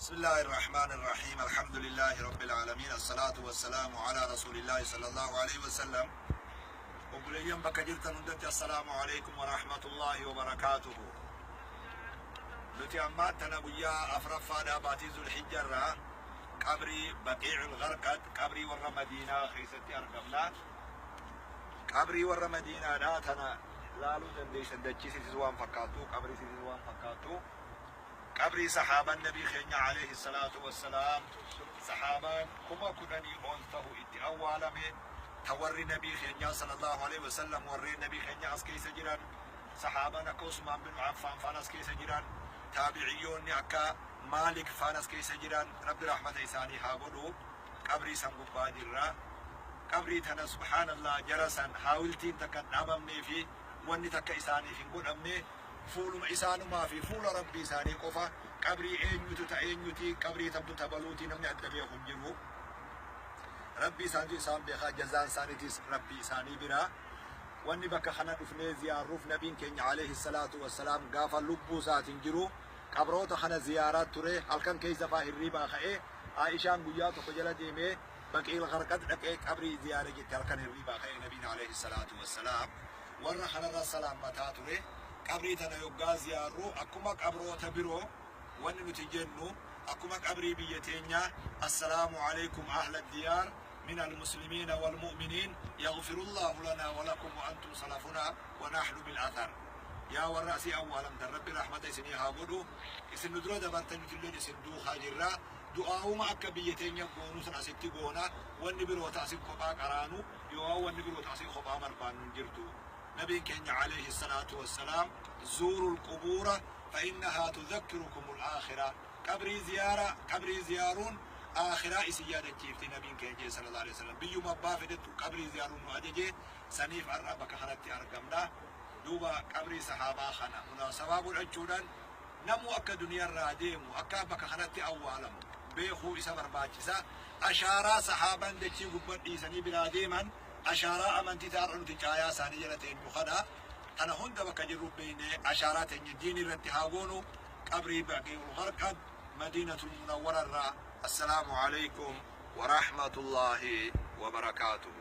بسم الله الرحمن الرحيم، الحمد لله رب العالمين، الصلاة والسلام على رسول الله صلى الله عليه وسلم. Obboleeyyan bakka jirtan hundatti, السلام عليكم ورحمة الله وبركاته. Nuti ammaa tana guyyaa afuraffaadhaa baatii Zulhijja irraa qabrii Baqiicul Gharqad, qabrii warra Madiinaa keessatti argamna. Qabrii warra Madiinaadhaa tana laaluu dandeessan. Dachii waan fakkaattu, qabrii sitis waan fakkaattu, qabrii saxaaban nabii keenya عليه الصلاة والسلام, saxaabaan 10,000 ol ta'u itti awwaalame, ta warri nabii keenya صلى الله عليه وسلم, warreen nabii keenya as keessa jiran, saxaabaan akka Usmaan bin Affaan faan as keessa jiran, taabiciyyoonni akka Maalik faan as keessa jiran, Rabbi rahmata isaanii haa godhu. Qabrii san gubbaa jirra. Qabrii tana, سبحان الله, jara san haawiltiin takka hin dhaabamnee fi wanni takka isaaniif hin godhamne, fuuluma isaanumaa fi fuula Rabbii isaanii qofa. Qabrii eenyutu ta eenyuti, qabrii tamtu tabaluuti, namni adda beeku hin jiru. Rabbii isaanitu isaan beekaa, jazaan isaaniitis Rabbii isaanii bira. Wanni bakka kana dhufnee ziyaarruuf, nabiin keenya عليه الصلاة والسلام gaafa lubbuu isaatiin jiru qabroota kana ziyaaraa ture. Halkan keessa faa hirriibaa ka'ee, Aishaan guyyaa tokko jala deemee Baqiil Gharqad dhaqee qabrii ziyaara jette. Halkan hirriibaa ka'ee nabiin عليه الصلاة والسلام warra kanarra salaammataa ture. Qabrii tana yoggaa ziyaarru, akkuma qabroota biroo wanni nuti jennu, akkuma qabrii biyya teenyaa, السلام عليكم أهل الديار من المسلمين والمؤمنين، يغفر الله لنا ولكم وأنتم سلفنا ونحن بالأثر. Yaa warra asii awwaalamtan, Rabbi rahmata isinii haa godhu. Isin nu dura dabartan, nutilleen isin duukaa jirra. Du'aa'uma akka biyya teenya goonuu san asitti goona. Wanni biroota asii kophaa qaraanu yoo wanni biroota asii kophaa barbaannu hin jirtu. Nabiin keenya عليه الصلاة والسلام زوروا القبور فإنها تذكركم الآخرة, qabrii ziyaara, qabrii ziyaaruun aakhiraa isin yaadachiifti nabiin keenya صلى الله عليه وسلم. Biyyuma abbaa fedhettu qabrii ziyaaruun nu ajaje. Saniif har'a bakka kanatti argamna. Duuba qabrii sahaabaa kana munaasabaa godhachuudhaan, namuu akka duniyaarraa deemu, akka bakka kanatti awwaalamu beekuu isa barbaachisa. Ashaaraa sahaabaan dachii gubbaa dhiisanii biraa deeman, ashaaraa amantii ta'arra nuti caayaa isaanii jala teenyu kana, kana hunda bakka jirru beeknee ashaaraa teenya diin irratti haa goonu. Qabrii Baqiul Gharqad, Madiinatul Munawwara irraa, السلام عليكم ورحمة الله وبركاته.